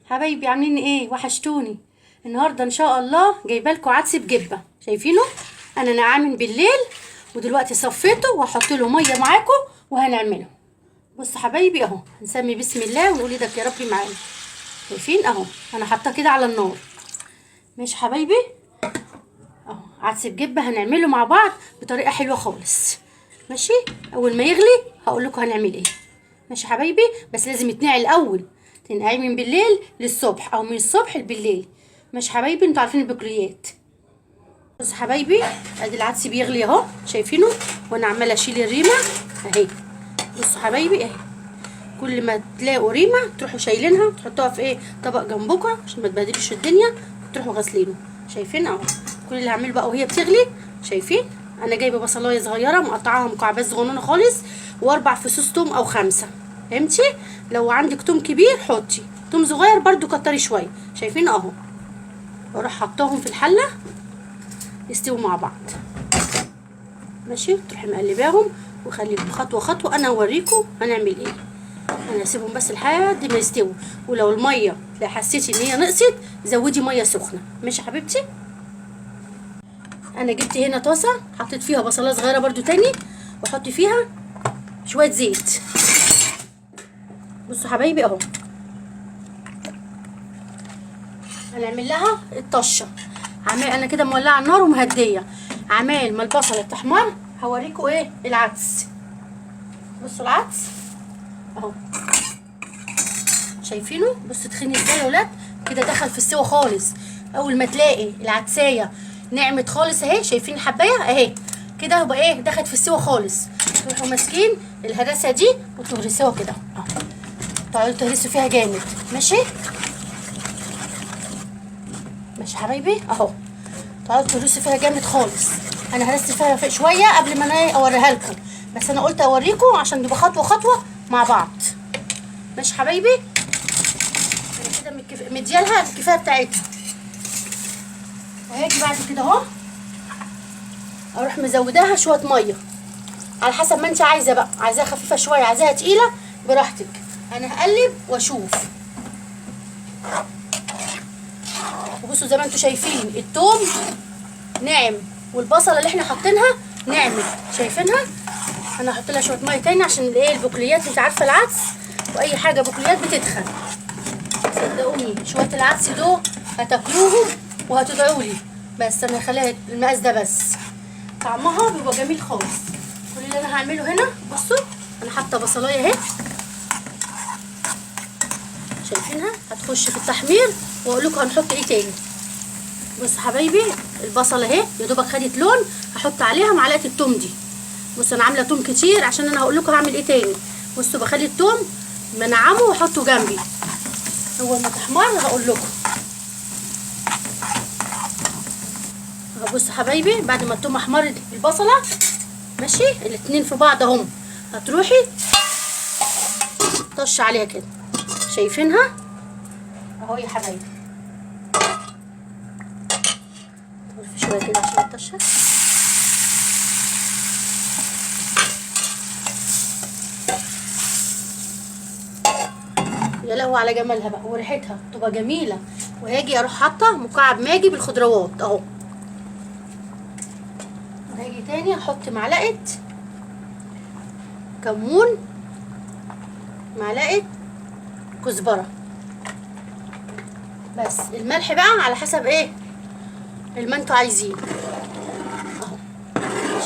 حبايبي عاملين ايه؟ وحشتوني. النهارده ان شاء الله جايبه لكم عدس بجبه، شايفينه؟ انا نقعاه من بالليل ودلوقتي صفيته وهحط له مية معاكم وهنعمله. بصوا حبايبي اهو، هنسمي بسم الله ونقول ايدك يا ربي معانا. شايفين اهو، انا حاطاه كده على النار. ماشي حبايبي اهو، عدس بجبه هنعمله مع بعض بطريقة حلوة خالص. ماشي، اول ما يغلي هقول لكم هنعمل ايه. ماشي حبايبي، بس لازم يتنقع الاول، تنقعيه من بالليل للصبح او من الصبح لبالليل. ماشي حبايبي، انتوا عارفين البقوليات. بصوا حبايبي، ادي العدس بيغلي اهو، شايفينه؟ وانا عماله اشيل الريمه اهي. بصوا حبايبي اهي، كل ما تلاقوا ريمه تروحوا شايلينها تحطوها في ايه، طبق جنبكم عشان ما تبهدلوش الدنيا، تروحوا غاسلينه. شايفين اهو كل اللي هعمله بقى وهي بتغلي. شايفين انا جايبه بصلايه صغيرة مقطعاها مكعبات صغنونه خالص، واربع فصوص توم او 5، فهمتي؟ لو عندك توم كبير حطي، توم صغير برضو كتري شوية. شايفين اهو، واروح حطاهم في الحلة يستووا مع بعض. ماشي، تروحي مقلباهم وخليكم خطوة خطوة انا اوريكم هنعمل ايه. انا هسيبهم بس لحد ما يستووا، ولو المية لا حسيتي ان هي نقصت زودي مية سخنة. ماشي حبيبتي، انا جبت هنا طاسه حطيت فيها بصله صغيرة برضو تاني، واحط فيها شوية زيت. بصوا حبايبي اهو، هنعمل لها الطشه. انا كده مولعه النار ومهديه، عمال ما البصله تحمر هوريكم ايه العدس. بصوا العدس اهو، شايفينه؟ بصوا تخين ازاي يا ولاد، كده دخل في السوا خالص. اول ما تلاقي العدسايه نعمت خالص اهي، شايفين الحبايه اهي كده، يبقى ايه، دخلت في السوا خالص. تروحوا ماسكين الهرسه دي وتهرسوها كده اهو، تقعدوا تهرسوا فيها جامد. ماشي ماشي حبايبي اهو، تقعدوا تهرسوا فيها جامد خالص. انا هرست فيها شوية قبل ما انا اوريها لكم، بس انا قلت اوريكم عشان نبقى خطوة خطوة مع بعض. ماشي حبايبي، انا كده مديالها الكفاية بتاعتها. وهاجي بعد كده اهو اروح مزوداها شوية مية على حسب ما انت عايزه بقى، عايزاها خفيفة شوية، عايزاها تقيلة براحتك. انا هقلب واشوف. وبصوا زي ما انتوا شايفين التوم ناعم والبصله اللي احنا حاطينها ناعمة، شايفينها؟ انا هحط لها شوية مية تاني عشان الايه، البقوليات، انت عارفه العدس واي حاجة بقوليات بتتخن. صدقوني شوية العدس دول هتاكلوهم وهتدعوا لي، بس انا هخليها المقاس ده بس، طعمها بيبقى جميل خالص. كل اللي انا هعمله هنا، بصوا انا حاطه بصلايه اهي، شايفينها؟ هتخش في التحمير واقول لكم هنحط ايه تاني. بصوا حبايبي البصله اهي يا دوبك خدت لون، هحط عليها معلقه التوم دي. بصوا انا عامله توم كتير عشان انا هقول لكم هعمل ايه تاني. بصوا بخلي التوم منعمه واحطه جنبي، اول ما تحمر هقول لكم. بصوا حبايبي بعد ما التوم احمرت البصله، ماشي الاتنين في بعض اهم، هتروحي طش عليها كده، شايفينها اهو يا حبايبي. شوية كده عشان الطشه. يا لهوي على جمالها بقى وريحتها تبقى جميلة. وهاجي اروح حاطه مكعب ماجي بالخضروات اهو. وهاجي تاني احط معلقه كمون، معلقه كزبره، بس الملح بقى على حسب ايه اللي انتوا عايزين اهو.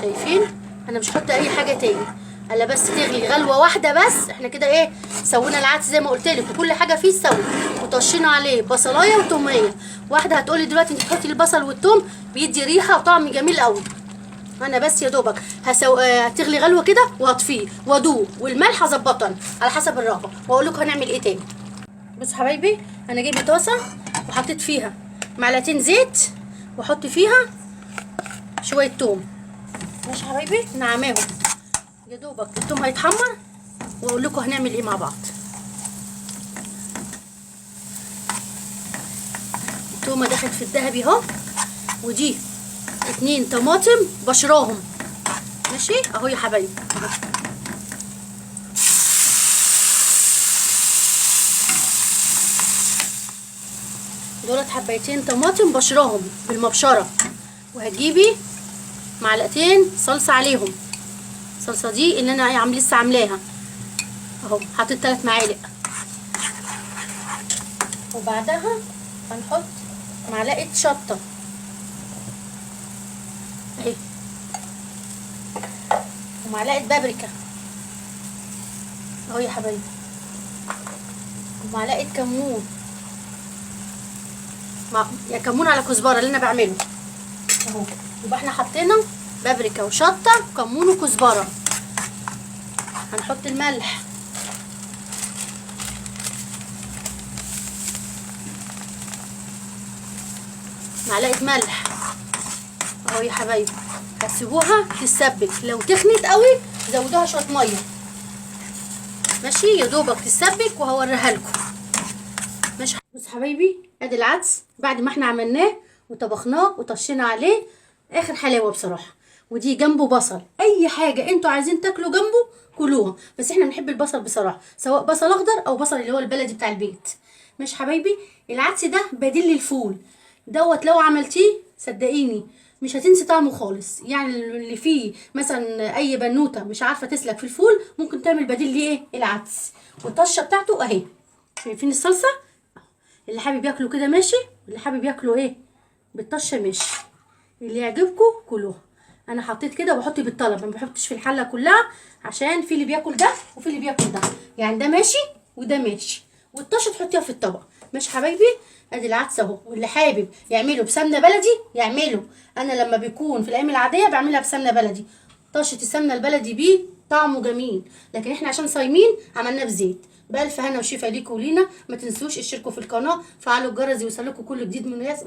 شايفين؟ انا مش هحط اي حاجة تاني، الا بس تغلي غلوه واحدة بس. احنا كده ايه، سوينا العدس زي ما قلت لك وكل حاجة فيه سوي، وطشينا عليه بصلايه وتوميه. واحدة هتقولي دلوقتي انت تحطي البصل والثوم بيدي ريحه وطعم جميل قوي. انا بس يا دوبك هتغلي غلوه كده وهطفيه وادوق، والملح هظبطه على حسب الرغبة، واقول لكم هنعمل ايه تاني. بصوا حبايبي انا جايبه طاسه وحطيت فيها معلقتين زيت، واحط فيها شوية توم. ماشي حبايبي، نعماهم يا دوبك التوم هيتحمر، واقول لكم هنعمل ايه مع بعض. التومه دخلت في الذهبي اهو، ودي 2 طماطم بشراهم. ماشي اهو يا حبايبي. دولت حبايتين طماطم بشرهم بالمبشره، وهتجيبي معلقتين صلصه عليهم. الصلصه دي اللي انا لسه عاملاها اهو، حطيت 3 معالق. وبعدها هنحط معلقه شطه اهي، ومعلقة بابريكا اهو يا حبايبي، ومعلقة كمون، يا كمون على كزبره اللي انا بعمله اهو. يبقى احنا حطينا بابريكا وشطه وكمون وكزبره. هنحط الملح، معلقه ملح اهو يا حبايبي. هتسيبوها تتسبك، لو تخنت قوي زودوها شوية مية، ماشي، يا دوبك تتسبك وهوريها لكم. ماشي. بصوا حبايبي، ادي العدس بعد ما احنا عملناه وطبخناه وطشينا عليه اخر حلاوة بصراحة. ودي جنبه بصل، اي حاجة انتوا عايزين تاكلوا جنبه كلوها، بس احنا بنحب البصل بصراحة، سواء بصل اخضر او بصل اللي هو البلدي بتاع البيت. ماشي حبايبي، العدس ده بديل للفول دوت، لو عملتيه صدقيني مش هتنسي طعمه خالص. يعني اللي فيه مثلا اي بنوته مش عارفه تسلك في الفول ممكن تعمل بديل ليه ايه؟ العدس. والطشه بتاعته اهي، شايفين الصلصه؟ اللي حابب ياكله كده ماشي، واللي حابب ياكله ايه بالطشه ماشي، اللي يعجبكم كلوها. انا حطيت كده وبحط بالطلب، ما بحطش في الحلة كلها عشان في اللي بياكل ده وفي اللي بياكل ده، يعني ده ماشي وده ماشي. والطشه تحطيها في الطبق. ماشي حبايبي، ادي العدس اهو. واللي حابب يعمله بسمنه بلدي يعمله، انا لما بيكون في الايام العادية بعملها بسمنه بلدي، طشه السمنة البلدي بيه طعمه جميل، لكن احنا عشان صايمين عملناه بزيت. بالف هنا وشفا ليكم ولينا. ما تنسوش اشتركوا في القناة، فعلوا الجرس يوصلكم كل جديد من ياس.